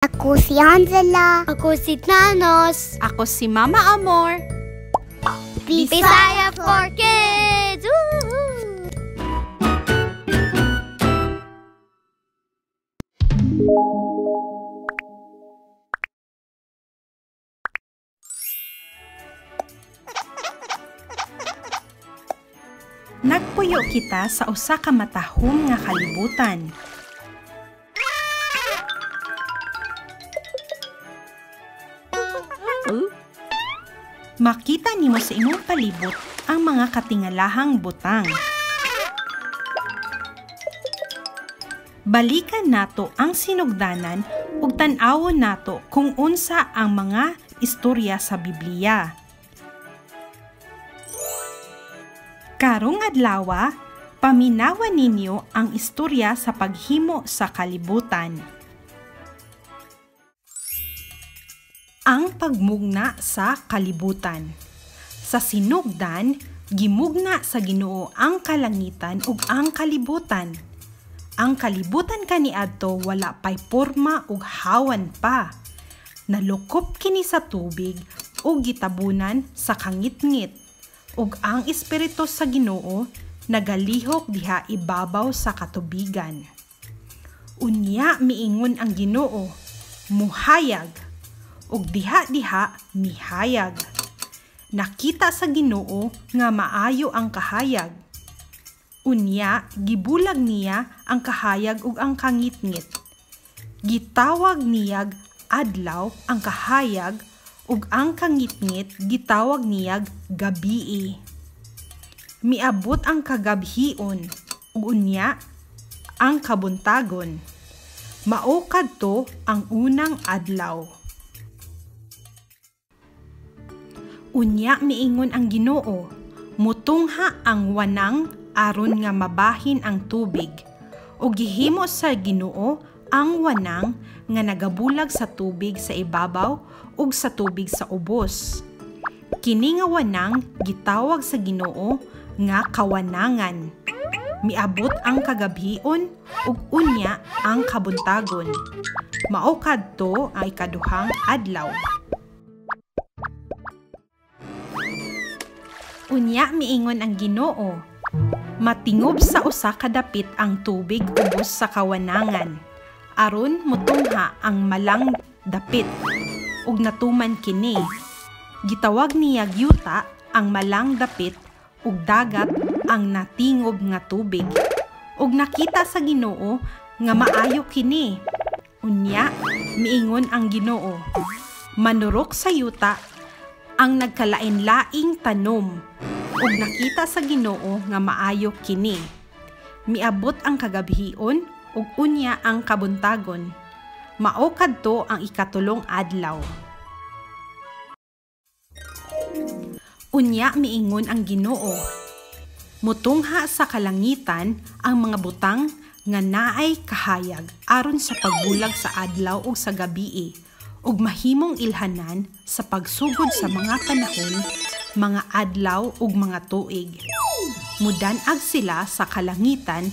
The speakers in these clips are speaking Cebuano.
Ako si Angela. Ako si Thanos. Ako si Mama Amor. Bisaya for Kids! Woohoo! Nagpuyo kita sa usa ka matahom nga kalibutan. Makita nimo sa imong palibot ang mga katingalahang butang. Balikan nato ang sinugdanan ug tan-awon nato kung unsa ang mga istorya sa Biblia. Karong adlawa, paminawan ninyo ang istorya sa paghimo sa kalibutan. Ang pagmugna sa kalibutan. Sa sinugdan, gimugna sa Ginoo ang kalangitan ug ang kalibutan. Ang kalibutan kaniadto wala pay porma ug hawan pa. Nalukop kini sa tubig ug gitabunan sa kangitngit. Ug ang espiritu sa Ginoo nagalihok diha ibabaw sa katubigan. Unya miingon ang Ginoo, muhayag. Ug diha-diha mihayag. Nakita sa Ginoo nga maayo ang kahayag. Unya gibulag niya ang kahayag ug ang kangitngit. Gitawag niyag adlaw ang kahayag ug ang kangitngit gitawag niyag gabii. Miabot ang kagabhion ug unya ang kabuntagon. Mao kadto ang unang adlaw. Unya miingon ang Ginoo, mutungha ang wanang aron nga mabahin ang tubig. Ug gihimo sa Ginoo ang wanang nga nagabulag sa tubig sa ibabaw ug sa tubig sa ubos. Kini nga wanang gitawag sa Ginoo nga kawanangan. Miabot ang kagabhion ug unya ang kabuntagon. Mao kadto ang ikaduhang adlaw. Unya miingon ang Ginoo, matingob sa usa ka dapit ang tubig ubos sa kawanangan, aron mutungha ang malang dapit. Ug natuman kini. Gitawag niya yuta ang malang dapit ug dagat ang natingob nga tubig. Ug nakita sa Ginoo nga maayo kini. Unya miingon ang Ginoo, manurok sa yuta ang nagkalain-laing tanom. Ug nakita sa Ginoo nga maayo kini. Miabot ang kagabhion ug unya ang kabuntagon. Mao kadto ang ikatulong adlaw. Unya miingon ang Ginoo, mutungha sa kalangitan ang mga butang nga naay kahayag aron sa pagbulag sa adlaw ug sa gabii, ug mahimong ilhanan sa pagsugod sa mga panahon, mga adlaw ug mga tuig. Mudan-ag sila sa kalangitan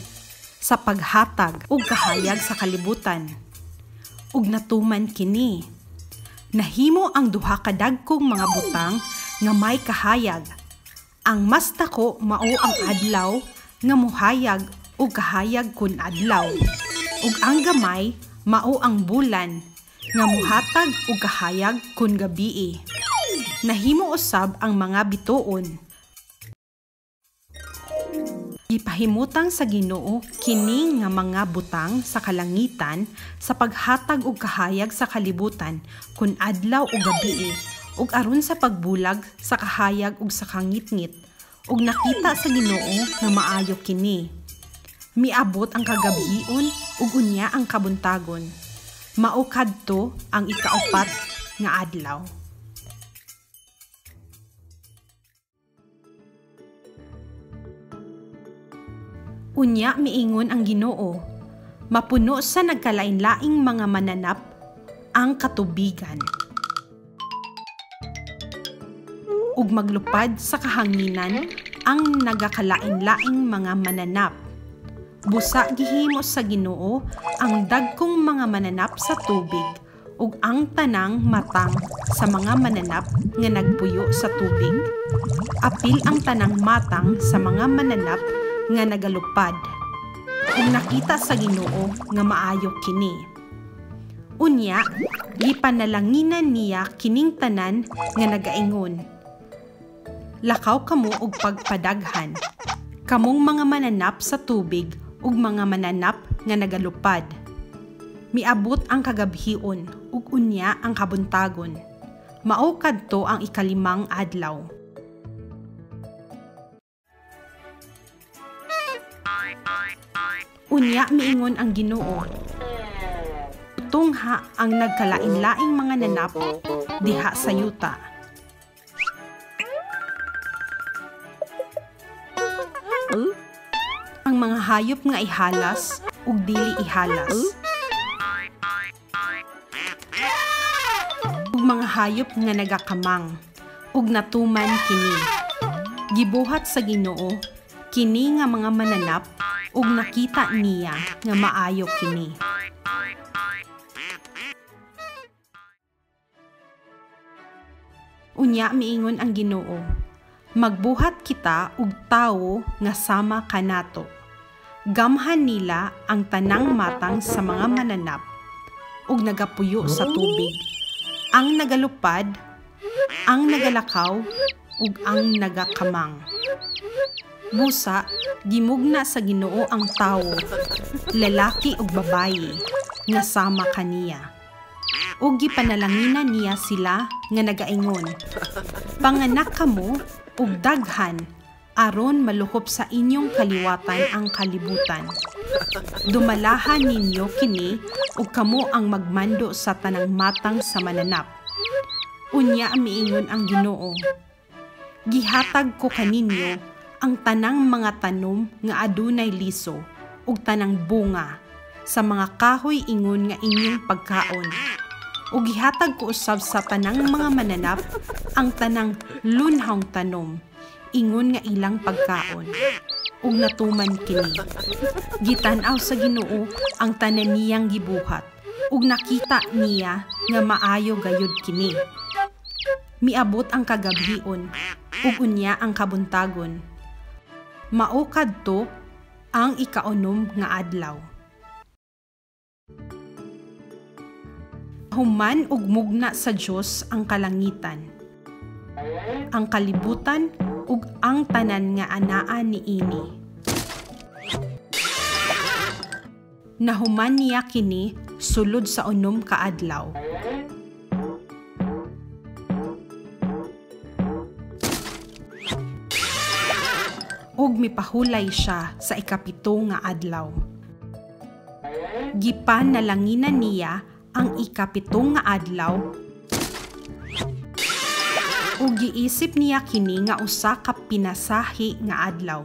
sa paghatag ug kahayag sa kalibutan. Ug natuman kini. Nahimo ang duha ka dagkong mga butang nga may kahayag. Ang mas dako mao ang adlaw nga muhayag ug kahayag kun adlaw. Ug ang gamay mao ang bulan nga muhatag ug kahayag kun gabii. Nahimo usab ang mga bituon. Gipahimutang sa Ginoo kini nga mga butang sa kalangitan sa paghatag og kahayag sa kalibutan kun adlaw o gabii, ug aron sa pagbulag sa kahayag ug sa kangitngit. Ug nakita sa Ginoo nga maayo kini. Miabot ang kagabhion ug unya ang kabuntagon. Mao kadto ang ikaupat nga adlaw. Unya miingon ang Ginoo, mapuno sa nagkalain-laing mga mananap ang katubigan. Ug maglupad sa kahanginan ang nagakalain-laing mga mananap. Busa gihimo sa Ginoo ang dagkong mga mananap sa tubig ug ang tanang matang sa mga mananap nga nagpuyo sa tubig. Apil ang tanang matang sa mga mananap nga nagalupad. Ug nakita sa Ginoo nga maayo kini. Unya, gipanalanginan niya kining tanan nga nagaingon, "Lakaw kamo og pagpadaghan, kamong mga mananap sa tubig ug mga mananap nga nagalupad." Miabot ang kagabhion ug unya ang kabuntagon. Mao kadto ang ikalimang adlaw. Unya miingon ang Ginoo, "Tungha ang nagkalain-laing mga nanap diha sa yuta. Ang mga hayop nga ihalas ug dili ihalas, ug mga hayop nga nagakamang, ug natuman kini. Gibuhat sa Ginoo kini nga mga mananap ug nakita niya nga maayo kini." Unya miingon ang Ginoo, "Magbuhat kita og tawo nga sama kanato. Gamhan nila ang tanang matang sa mga mananap ug nagapuyo sa tubig, ang nagalupad, ang nagalakaw, ug ang nagakamang." Busa, gimugna sa Ginoo ang tawo, lalaki ug babayi, nga sama kaniya. Ug gipanalanginan niya sila nga nagaingon, "Panganak kamo ug daghan, aron malukop sa inyong kaliwatan ang kalibutan. Dumalahan ninyo kini ug kamo ang magmando sa tanang matang sa mananap." Unya miingon ang Ginoo, "Gihatag ko kaninyo ang tanang mga tanom nga adunay liso ug tanang bunga sa mga kahoy ingon nga inyong pagkaon. Ug gihatag ko usab sa tanang mga mananap ang tanang lunhawng tanom ingon nga ilang pagkaon." Ug natuman kini. Gitan-aw sa Ginoo ang tanan niyang gibuhat ug nakita niya nga maayo gayud kini. Miabot ang kagabhion ug unya ang kabuntagon. Mao kadto ang ikaunom nga adlaw. Human ug mugna sa Dios ang kalangitan, ang kalibutan ug ang tanan nga anaa niini. Nahuman niya kini sulod sa 6 ka adlaw. Ug mipahulay siya sa 7 nga adlaw. Gipanalanginan niya ang 7 nga adlaw ug giisip niya kini nga usa ka pinasahi nga adlaw.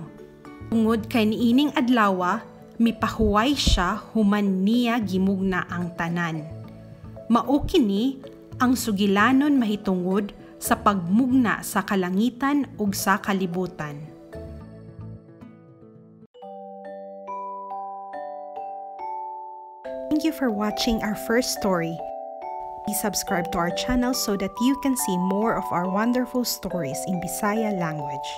Tungod kay niining adlawa, mipahuway siya human niya gimugna ang tanan. Mao kini ang sugilanon mahitungod sa pagmugna sa kalangitan ug sa kalibutan. Thank you for watching our first story. Please subscribe to our channel so that you can see more of our wonderful stories in Bisaya language.